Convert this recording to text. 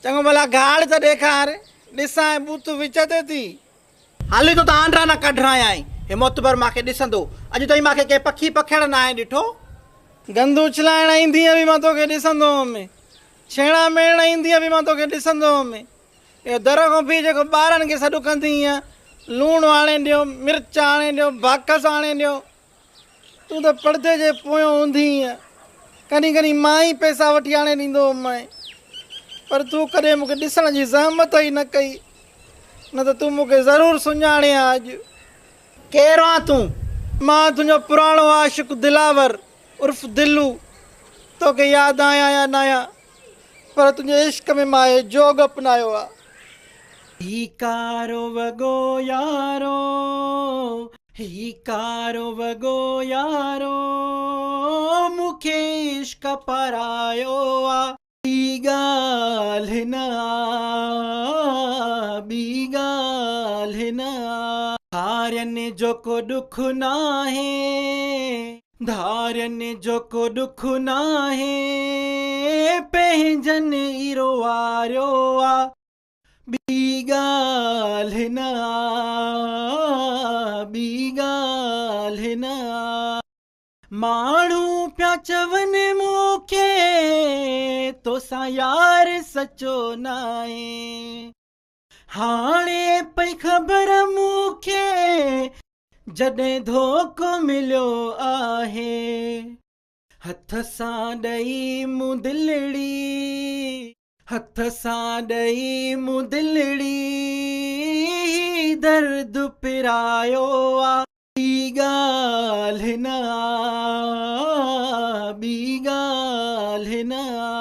چڱو ڀلا گاڙ ته ڏيکار، ڏسانء ٻوٿ وچ تي ٿي. هل تو ته آنڊرا نه ڪڍرايائين. هي معتبر مان کي ڏسندو. اڄ تائين مان کي ڪنهن پکي پکيڙ ناهي ڏٺو. گند اڇلائڻ ايندينء به مان توکي ڏسندو هوم. ڇيڻا ميڙڻ ايندينء به مان توکي ڏسندو هوم. اهو در کان بيهي جيڪو ٻارن کي سڏ ڪندي هئينء، لوڻ آڻي ڏيو، مرچ آڻي ڏيو، باڪس آڻي ڏيو. تون ته پڙدي جي پويان هوندي هئينء. ڪڏهن ڪڏهن مان ئي پئسا وٺي آڻي ڏيندو هومانء. پر تون ڪڏهن مون کي ڏسڻ جي زحمت ئي نه ڪئي. نه ته تون مون کي ضرور سڃاڻين ها اڄ. ڪير آن تون؟ مان تنهنجو پراڻو عاشق دلاور عرف دلو. توکي ياد آهيان يا ناهيان، پر تنهنجي عشق ۾ مان هي جوڳ اپنايو آ. هي ڪارو وڳو يارو، هي ڪارو وڳو يارو، مون کي عشق پارايو آ. ٻي ڳالهه نه آ، ٻي ڳالهه نه آ. ڌارين جو ڪو ڏک ناهي، ڌارين جو ڪو ڏک ناهي، پنهنجن ئي روئاريو آ. ٻي ڳالهه نه آ، ٻي ڳالهه نه آ. ماڻهو پيا چون مون کي، توسان يار سچو ناهي. هاڻي پئي خبر مون کي، جڏهن ڌوڪو مليو آهي. هٿ سان ڏئي مون دلڙي، هٿ سان ڏئي مون دلڙي، هي درد پرايو آ. ٻي ڳالهه نه آ، ٻي ڳالهه نه آ.